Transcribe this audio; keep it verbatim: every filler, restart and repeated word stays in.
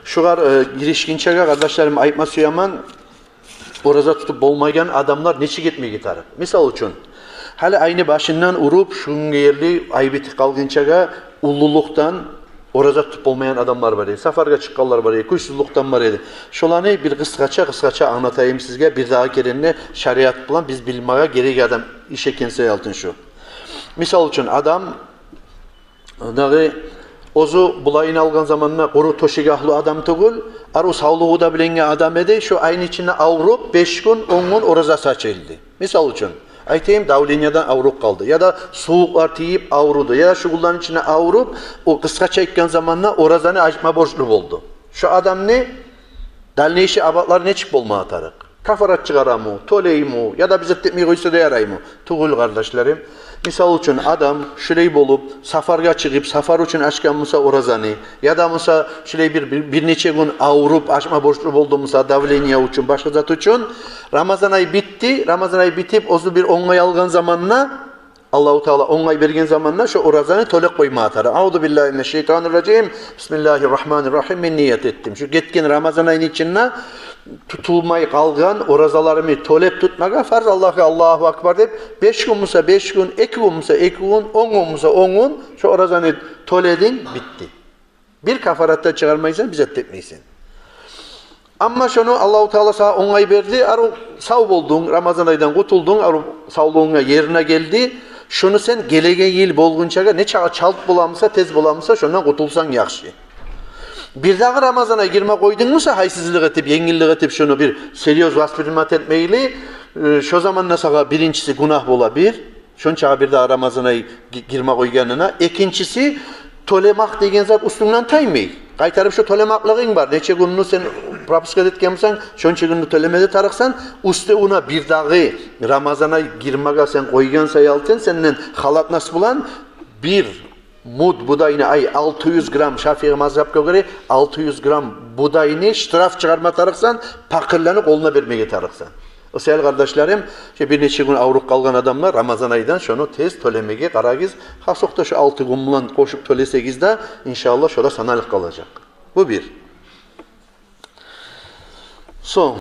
Шугъар, э, гиришгинчеге, къардашларым, айтма сюемен, ораза тутуп болмайгъан адамлар нечик этмеге тарыкъ? Мисал учун, гьали айны башындан уруп, шу гюнге ерли ай битип къалгъынчагъа уллулукъдан ораза тутуп болмайгъан адамлар бар эди, сапаргъа чыкъгъанлар бар эди, кюйсюзлюкден бар эди. Шоланы бир къысгъача, къысгъача англатайым сизге, бирдагъы керен де шариат булан биз билмеге герек адам иш экен саялтын шу. Мисал учун, адам дагъы оьзю булайын алгъан заманда къуру тёшек агьлю адам тюгюл, арив савлугъу да билинген адам эди, шу айны ичинде авруп, беш гюн, он гюн оразасы ачылды. Мисал учун, айтайым, давлениеден авруп къалды, яда сувукълар тийип авруду, яда шу гюнлени ичинде авруп, о къысгъача айтгъан заманда оразаны ачма борчлу болду. Шу адамны дальнейший абатлары нечик болмагъа тарыкъ? Кафарат чыгъарамы, тёлейми, яда бир зат этмей къойса да яраймы? Тюгюл, къардашларым. Мисал учун, адам шулай болуп, сапаргъа чыгъып, сапар учун ачгъан буса оразаны, яда буса шулай бир, бир, бир нече гюн авруп, ачма борчлу болду буса, давление учун, башгъа зат учун, Рамазан ай битди, Рамазан ай битип, оьзю бир онгай алгъан заманда, Аллагьу Таала онгай берген заманда шу оразаны тёлеп къоймагъа тарыкъ. Аузу биллагьи минашшайтанир ражим. Бисмиллагьир рагьманир рагьим. Мен ният этдим шу гетген Рамазан айны ичинде тутулмай къалгъан оразаларымны тёлеп тутмагъа фарз Аллагьгъа, Аллагьу акбар деп, беш гюн буса беш гюн, эки гюн буса эки гюн, он гюн буса он гюн, шу оразаны тёлединг, битди. Бир кафарат да чыгъармайсан, бир зат да этмейсен. Амма шуну Аллагьу Таала сагъа онгай берди, арив сав болдунг, Рамазан айдан къутулдунг, арив савлугъунг ерине гелди. Шуну сен гелеген йыл болгъунчагъа нечакъы чалт боламыса, тез боламыса, шондан къутулсанг яхшы. Бирдагъы Рамазан ай гирме къойдунг буса, гьайсызлыкъ этип, енгиллик этип, шуну бир серьёз воспринимать этмейли, э, шо заманда сагъа биринчиси гюнагь бола бир, шончагъа бирдагъы Рамазан ай ги-, гирме къойгъанынга. Экинчиси, тёлемек деген зат уьстюнгден таймай. Къайтарып шо тёлемеклигинг бар. Нече гюнню сен пропускать этген бусанг, шонча гюнню тёлеме де тарыкъсан. Уьстевюне бирдагъы Рамазан ай гирмеге сен къойгъан саялтын, сенден халатнас булан бир муд будайны, ай, алты юз грамм, Шафии мазгьапгъа гёре алты юз грамм будайны штраф чыгъарма тарыкъсан, пакъырланы къолуна бермеге тарыкъсан. О саялы, къардашларым, шу бир нече гюн авруп къалгъан адамлар Рамазан айдан шону тез тёлемеге къарагъыз. Хасокъда шу алты гюн булан къошуп тёлесегиз де, иншааллагь, шо да саналып къалажакъ. Бу бир. Сонг,